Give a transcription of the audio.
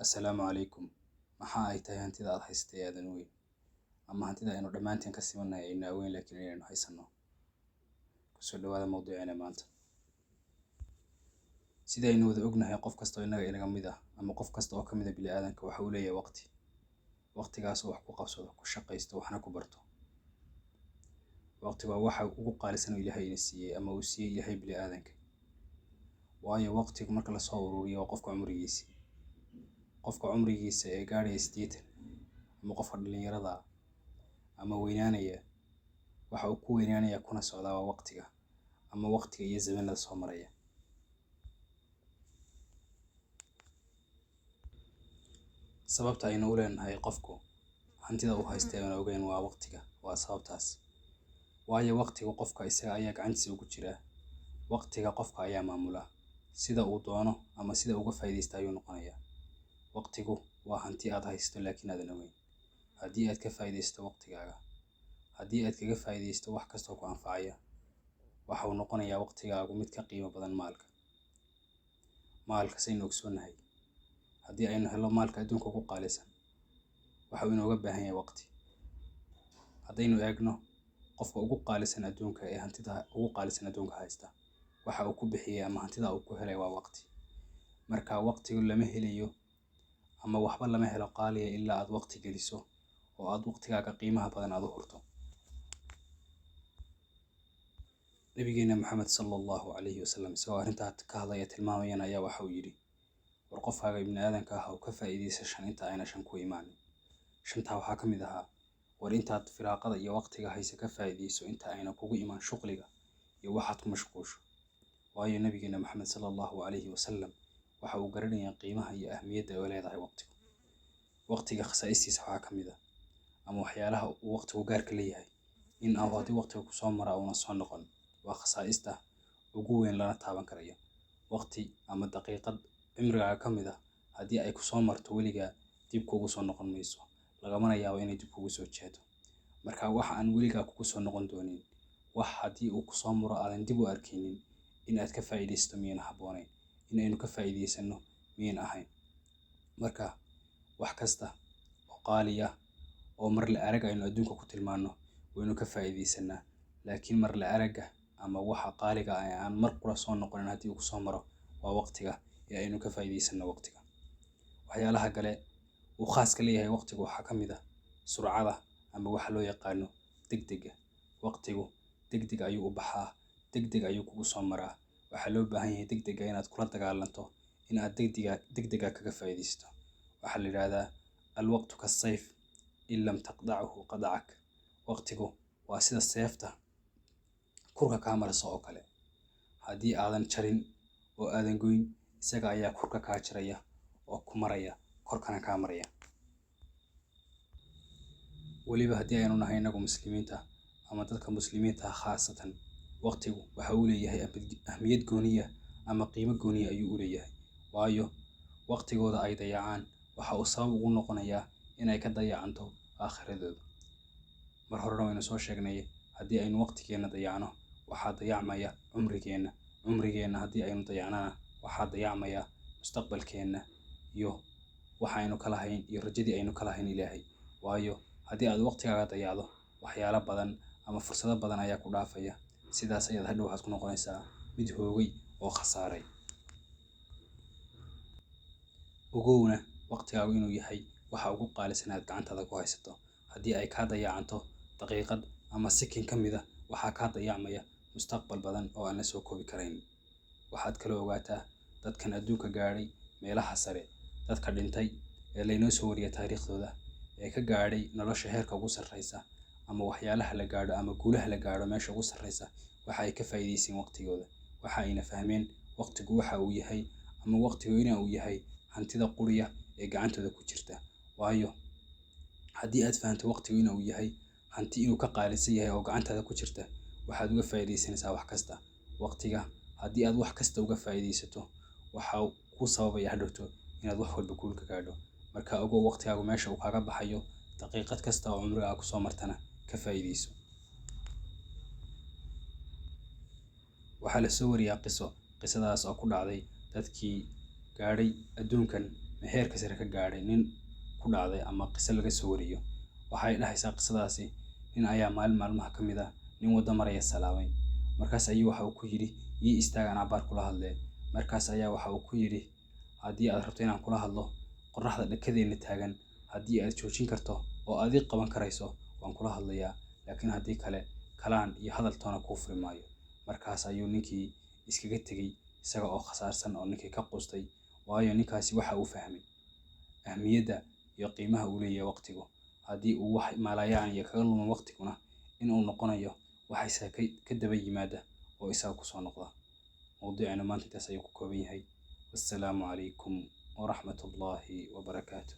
Assalaamu calaykum. Maxaa ay tahay hantida aad haysatay ee aadan ogeyn, ama hantida aynu dhammaanteen ka simannahay aynu ogeyn laakiin inaynu haysanno? Kusoo dhawaada mawduuceena maanta. Sida aynu wada ognahay, qof kasta oo innaga inaga mid ah ama qof kasta oo ka mid ah bini'aadanka waxa uu leeyahay waqti. Waqtigaas oo wax ku qabsado, ku shaqaysto, waxna ku barto. Waqtigu waa waxa ugu qaalisan oo Ilaahay ina siiyey ama uu siiyey Ilaahay bini'aadanka. Waayo, waqtigu marka lasoo ururiyo waa qofka cumrigiisii. Qofka cumrigiisa ee gaadhaya 80 ama qofka dhalinyarada ah ama weynaanaya, waxa uu ku weynaanaya kuna socdaa waa waqtiga, ama waqtiga iyo zamanada soo maraya. Sababta aynu u leenahay qofku hantida uu haystay aanu ogeyn waa waqtiga, waa sababtaas. Waayo, waqtigu qofka isaga ayaa gacantiisa ugu jira. Waqtiga qofka ayaa maamula, sida uu doono ama sida uga faa'iidaysta ayuu noqonayaa. Waqtigu waa hanti aad haysato laakiin aadan ogeyn. Haddii aad ka faa'iidaysato waqtigaaga, haddii aad kaga faa'iidaysato wax kastoo ku anfacaya, waxa uu noqonayaa waqtigaagu mid ka qiimo badan maalka. Maalka saynu ogsoonnahay, haddii aynu helno maalka adduunka ugu qaalisan, waxa uu inooga baahan yahay waqti. Haddaynu eegno qofka ugu qaalisan adduunka ee hantida ugu qaalisan adduunka haysta, waxa uu ku bixiyey ama hantida uu ku helay waa waqti. Marka waqtigu lama helayo ama waxba lama helo qaaliya ilaa aad waqti geliso oo aad waqtigaaga qiimaha badan aad u hurto. Nabigeena Maxamed sala allahu calayhi wasalam isagoo arrintaa ka hadlaya tilmaamayana ayaa waxa uu yidhi: war qofkaaga ibni aadanka ah oo ka faa'iidaysa shan inta ayna shan ku imaanin. Shantaa waxaa ka mid ahaa: war intaad firaaqada iyo waqtiga haysa ka faa'iidayso inta ayna kugu imaan shuqliga iyo waxaad ku mashquusho. Waayo, nabigeena Maxamed sala allahu calayhi wasalam waxa uu garanayaa qiimaha iyo ahmiyadda ay leedahay waqtigu. Waqtiga khasaa'istiisa waxaa ka mid ah ama waxyaalaha uu waqtigu gaarka leeyahay in uu haddii waqtiga kusoo mara uuna soo noqon. Waa khasaa'ista ugu weyn lana taaban karayo. Waqti ama daqiiqad cimrigaaga ka mid ah haddii ay kusoo marto weligaa dib kuugu soo noqon mayso, lagamana yaabo inay dib kuugu soo jeedo. Marka waxa aan weligaa kugu soo noqon doonin, wax haddii uu kusoo maro aadan dib u arkaynin, in aad ka faa'iidaysato miyayna habboonayn? In aynu ka faa'iidaysano miyayna ahayn? Marka wax kasta oo qaali ah oo mar la arag aynu adduunka ku tilmaanno waynu ka faa'iidaysanaa, laakiin mar la aragga ama waxa qaaliga ah ee aan mar qura soo noqonin haddii uu kusoo maro waa waqtiga, ee aynu ka faa'iidaysano waqtiga. Waxyaalaha kale uu khaaska leeyahay waqtigu waxaa ka mid ah surcada ama waxa loo yaqaano degdega. Waqtigu degdeg ayuu u baxaa, degdeg ayuu kugu soo maraa. Waxaa loo baahan yahay degdega inaad kula dagaalanto, in aad degdega kaga faa'iidaysato. Waxaa la yidhaahdaa alwaqtu kasayf in lam taqdachu qadacak. Waqtigu waa sida seefta kurka kaa maraysa oo kale. Haddii aadan jarin oo aadan goyn, isaga ayaa kurka kaa jaraya oo ku maraya, korkana kaa maraya. Weliba haddii aynu nahay innagu muslimiinta ama dadka muslimiinta ah khaasatan, waqtigu waxa uu leeyahay ahmiyad gooniya ama qiimo gooniya ayuu u leeyahay. Waayo, waqtigooda ay dayacaan waxa uu sabab ugu noqonayaa inay ka dayacanto aakhiradooda. Mar horena waynu soo sheegnay, haddii aynu waqtigeenna dayacno waxaa dayacmaya cumrigeenna. Cumrigeenna haddii aynu dayacnana waxaa dayacmaya mustaqbalkeenna iyo waxa aynu ka lahayn iyo rajadii aynu ka lahayn Ilaahay. Waayo, haddii aad waqtigaaga dayacdo waxyaalo badan ama fursado badan ayaa ku dhaafaya. Sidaas ayaad hadhow waxaad ku noqonaysaa mid hoogay oo khasaaray. Ogowna waqtigaagu inuu yahay waxa ugu qaalisan aad gacantaada ku haysato. Haddii ay kaa dayacanto daqiiqad ama sikin ka mid ah, waxaa kaa dayacmaya mustaqbal badan oo aan la soo koobi karayn. Waxaad kaloo ogaataa dadkan adduunka gaadhay meelaha sare, dadka dhintay ee laynoo soo wariyay taariikhdooda ee ka gaadhay nolosha heerka ugu sarreysa ama waxyaalaha la gaadho ama guulaha la gaadho meesha ugu sarreysa, waxa ay ka faa'iidaysteen waqtigooda. Waxa ayna fahmeen waqtigu waxa uu yahay ama waqtigu ina uu yahay hantida quriya ee gacantooda ku jirta. Waayo, haddii aad fahanto waqtigu ina uu yahay hanti inuu ka qaalisan yahay oo gacantaada ku jirta, waxaad uga faa'iidaysanaysaa wax kasta. Waqtiga haddii aad wax kasta uga faa'iidaysato, waxa uu kuu sababaya hadhowto inaad wax walba guul ka gaadho. Marka ogow waqtigaagu meesha uu kaaga baxayo, daqiiqad kasta oo cumrigaaga kusoo martana ka faa'iidayso. Waxaa la soo wariyaa qiso, qisadaas oo ku dhacday dadkii gaadhay adduunkan Heerka sare ka gaadhay nin ku dhacday ama qiso laga soo wariyo. Waxay dhahaysaa qisadaasi: nin ayaa maalin maalmaha ka mid ah nin waddo maraya salaamay. Markaas ayuu waxa uu ku yidhi, "Ii istaag, aan cabaar kula hadlee." Markaas ayaa waxa uu ku yidhi, "Haddii aad rabto inaan kula hadlo, qorraxda dhakadeena taagan haddii aad joojin karto oo aad ii qaban karayso, waan kula hadlayaa, laakiin haddii kale kalaan iyo hadal toona kuu furi maayo." Markaas ayuu ninkii iskaga tegey isaga oo khasaarsan oo ninkii ka quustay, waayo ninkaasi waxa uu fahmay ahmiyadda iyo qiimaha uu leeyahay waqtigu. Haddii uu wax maalayaan iyo kaga lumo waqtiguna, inuu noqonayo wax isaga ka daba yimaada oo isaga kusoo noqda. Mawduucina maanta intaas ayuu ku kooban yahay. Wassalaamu calaykum waraxmatullaahi wabarakaatu.